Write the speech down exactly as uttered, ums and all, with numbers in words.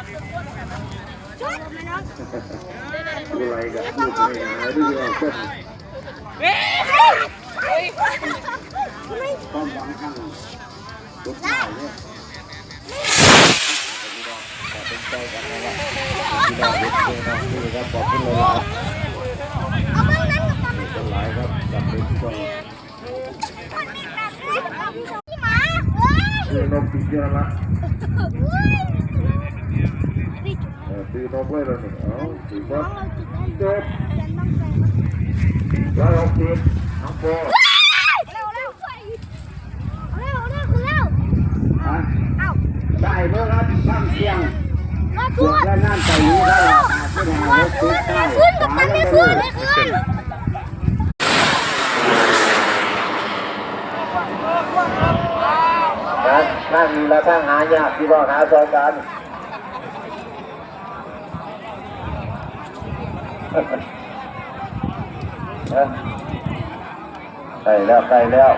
อะไรกันลูกไม่หายด้วยกันความหวังครั้งสุดท้ายเนี่ยพี่น้องตัดสินใจกันนะครับพี่น้องเด็กพี่น้องนี่ครับขอบคุณหลายๆ เอาเบิ่งนั้นกับตำ เป็นหลายครับกับเป็นช่วง หมาเฮ้ย คือนกปีเยอะละ เฮ้ย เออคือนกไว้แล้วนี่เอ้าถือว่า เราจุดได้ จบ กันบ้างไฟ ร้อยหกสิบน้องโป เร็วเร็ว เร็วเร็วเร็ว อ่ะ เอ้า ได้เมื่อรับฟังเสียง มา พ ทุ ว ก กและนั่นไปนี้ได้หาขึ้นหา มา หก ทุ สิบ ก ได้ มาขึ้นกับตันได้ขึ้นได้ขึ้น นะนั่นมีละทั้งหายากที่บอกหาซอยกันนะใกล้แล้วใกล้แล้ว